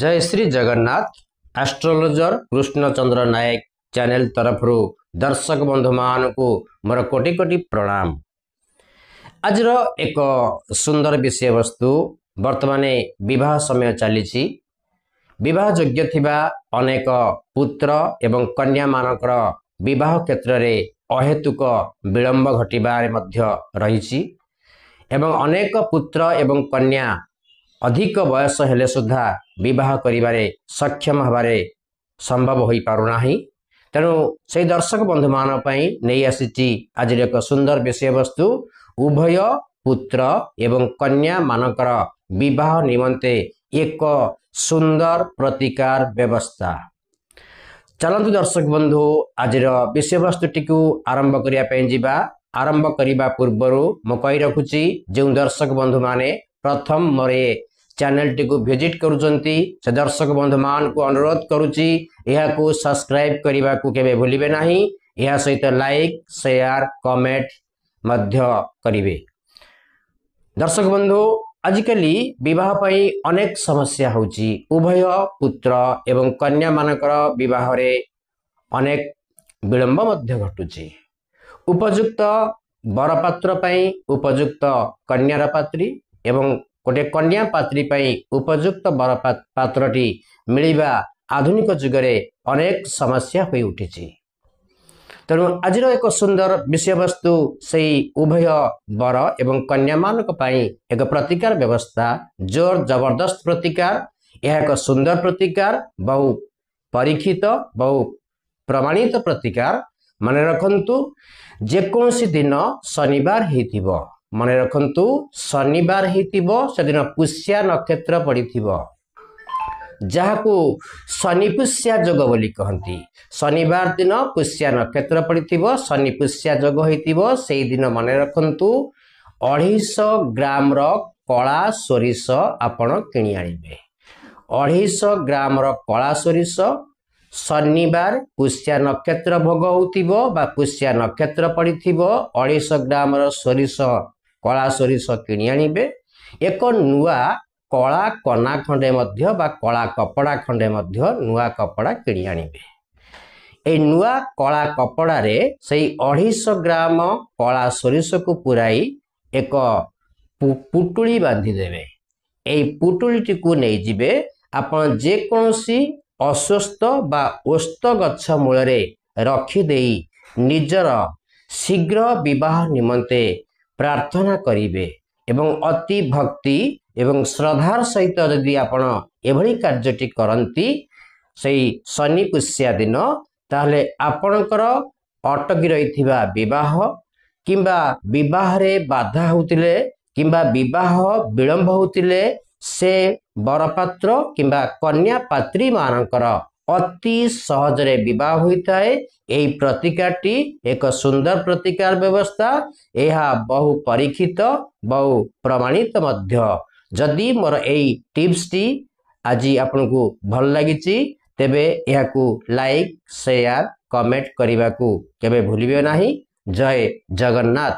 ଜୟ Shri Jagannath. Astrologer Krishnachandra Nayak channel ତରଫରୁ ଦର୍ଶକ ବନ୍ଧୁମାନଙ୍କୁ ମୋର କୋଟି କୋଟି ପ୍ରଣାମ। ଆଜିର ଏକ ସୁନ୍ଦର ବିଷୟବସ୍ତୁ, ବର୍ତ୍ତମାନ ବିବାହ ସମୟ ଚାଲିଛି। ବିବାହ ଯୋଗ୍ୟ ଥିବା ଅନେକ ପୁତ୍ର ଏବଂ କନ୍ୟାମାନଙ୍କର ବିବାହ କ୍ଷେତ୍ରରେ ଅହେତୁକ ବିଳମ୍ବ ଘଟିବାରେ ମଧ୍ୟ ରହିଛି ଏବଂ ଅନେକ ପୁତ୍ର ଏବଂ କନ୍ୟା ଅଧିକ ବୟସ ହେଲେ ସୁଦ୍ଧା ବିବାହ କରିବାରେ ସକ୍ଷମ ହେବାରେ ସମ୍ଭବ ହୋଇପାରୁନାହିଁ। ତେଣୁ ସେହି ଦର୍ଶକ ବନ୍ଧୁମାନଙ୍କ ପାଇଁ ନେଇ ଆସିଛି ଆଜିର ଏକ ସୁନ୍ଦର ବିଷୟବସ୍ତୁ, ଉଭୟ ପୁତ୍ର ଏବଂ କନ୍ୟାମାନଙ୍କର ବିବାହ ନିମନ୍ତେ ଏକ ସୁନ୍ଦର ପ୍ରତିକାର ବ୍ୟବସ୍ଥା। ଚାଲନ୍ତୁ ଦର୍ଶକ ବନ୍ଧୁ, ଆଜିର ବିଷୟବସ୍ତୁଟିକୁ ଆରମ୍ଭ କରିବା ପାଇଁ ଯିବା। ଆରମ୍ଭ କରିବା ପୂର୍ବରୁ ମୁଁ କହି ରଖୁଛି, ଯେଉଁ ଦର୍ଶକ ବନ୍ଧୁମାନେ ପ୍ରଥମ ମୋର ଏ ଚ୍ୟାନେଲଟିକୁ ଭିଜିଟ୍ କରୁଛନ୍ତି, ସେ ଦର୍ଶକ ବନ୍ଧୁମାନଙ୍କୁ ଅନୁରୋଧ କରୁଛି, ଏହାକୁ ସବସ୍କ୍ରାଇବ୍ କରିବାକୁ କେବେ ଭୁଲିବେ ନାହିଁ। ଏହା ସହିତ ଲାଇକ୍, ସେୟାର, କମେଣ୍ଟ ମଧ୍ୟ କରିବେ। ଦର୍ଶକ ବନ୍ଧୁ, ଆଜିକାଲି ବିବାହ ପାଇଁ ଅନେକ ସମସ୍ୟା ହେଉଛି। ଉଭୟ ପୁତ୍ର ଏବଂ କନ୍ୟାମାନଙ୍କର ବିବାହରେ ଅନେକ ବିଳମ୍ବ ମଧ୍ୟ ଘଟୁଛି। ଉପଯୁକ୍ତ ବରପାତ୍ର ପାଇଁ ଉପଯୁକ୍ତ କନ୍ୟାର ପାତ୍ରୀ ଏବଂ ଗୋଟିଏ କନ୍ୟା ପାତ୍ରୀ ପାଇଁ ଉପଯୁକ୍ତ ବର ପାତ୍ରଟି ମିଳିବା ଆଧୁନିକ ଯୁଗରେ ଅନେକ ସମସ୍ୟା ହୋଇ ଉଠିଛି। ତେଣୁ ଆଜିର ଏକ ସୁନ୍ଦର ବିଷୟବସ୍ତୁ ସେଇ ଉଭୟ ବର ଏବଂ କନ୍ୟାମାନଙ୍କ ପାଇଁ ଏକ ପ୍ରତିକାର ବ୍ୟବସ୍ଥା, ଜୋର ଜବରଦସ୍ତ ପ୍ରତିକାର। ଏହା ଏକ ସୁନ୍ଦର ପ୍ରତିକାର, ବହୁ ପରୀକ୍ଷିତ, ବହୁ ପ୍ରମାଣିତ ପ୍ରତିକାର। ମନେ ରଖନ୍ତୁ, ଯେକୌଣସି ଦିନ ଶନିବାର ହେଇଥିବ, ମନେ ରଖନ୍ତୁ ଶନିବାର ହେଇଥିବ, ସେଦିନ ପୁଷ୍ୟା ନକ୍ଷତ୍ର ପଡ଼ିଥିବ, ଯାହାକୁ ଶନିପୁଷ୍ୟା ଯୋଗ ବୋଲି କହନ୍ତି। ଶନିବାର ଦିନ ପୁଷ୍ୟା ନକ୍ଷତ୍ର ପଡ଼ିଥିବ, ଶନିପୁଷ୍ୟା ଯୋଗ ହେଇଥିବ, ସେଇଦିନ ମନେ ରଖନ୍ତୁ 250 ଗ୍ରାମର କଳା ସୋରିଷ ଆପଣ କିଣି ଆଣିବେ। 250 ଗ୍ରାମର କଳା ସୋରିଷ, ଶନିବାର ପୁଷ୍ୟା ନକ୍ଷତ୍ର ଭୋଗ ହେଉଥିବ ବା ପୁଷ୍ୟା ନକ୍ଷତ୍ର ପଡ଼ିଥିବ, 250 ଗ୍ରାମର ସୋରିଷ, କଳା ସୋରିଷ କିଣି ଆଣିବେ। ଏକ ନୂଆ କଳା କନା ଖଣ୍ଡେ ମଧ୍ୟ ବା କଳା କପଡ଼ା ଖଣ୍ଡେ ମଧ୍ୟ, ନୂଆ କପଡ଼ା କିଣି ଆଣିବେ। ଏଇ ନୂଆ କଳା କପଡ଼ାରେ ସେଇ 250 ଗ୍ରାମ କଳା ସୋରିଷକୁ ପୁରାଇ ଏକ ପୁଟୁଳି ବାନ୍ଧିଦେବେ। ଏଇ ପୁଟୁଳିଟିକୁ ନେଇଯିବେ ଆପଣ ଯେକୌଣସି ଅସ୍ୱସ୍ଥ ବା ଓସ୍ତ ଗଛ ମୂଳରେ ରଖିଦେଇ ନିଜର ଶୀଘ୍ର ବିବାହ ନିମନ୍ତେ ପ୍ରାର୍ଥନା କରିବେ ଏବଂ ଅତି ଭକ୍ତି ଏବଂ ଶ୍ରଦ୍ଧାର ସହିତ ଯଦି ଆପଣ ଏଭଳି କାର୍ଯ୍ୟଟି କରନ୍ତି ସେଇ ଶନି ପୁଷ୍ୟା ଦିନ, ତାହେଲେ ଆପଣଙ୍କର ଅଟକି ରହିଥିବା ବିବାହ କିମ୍ବା ବିବାହରେ ବାଧା ହେଉଥିଲେ କିମ୍ବା ବିବାହ ବିଳମ୍ବ ହେଉଥିଲେ, ସେ ବରପାତ୍ର କିମ୍ବା କନ୍ୟା ପାତ୍ରୀମାନଙ୍କର ଅତି ସହଜରେ ବିବାହ ହୋଇଥାଏ। ଏହି ପ୍ରତିକାରଟି ଏକ ସୁନ୍ଦର ପ୍ରତିକାର ବ୍ୟବସ୍ଥା। ଏହା ବହୁ ପରୀକ୍ଷିତ, ବହୁ ପ୍ରମାଣିତ ମଧ୍ୟ। ଯଦି ମୋର ଏଇ ଟିପ୍ସଟି ଆଜି ଆପଣଙ୍କୁ ଭଲ ଲାଗିଛି, ତେବେ ଏହାକୁ ଲାଇକ୍, ସେୟାର, କମେଣ୍ଟ କରିବାକୁ କେବେ ଭୁଲିବେ ନାହିଁ। ଜୟ ଜଗନ୍ନାଥ।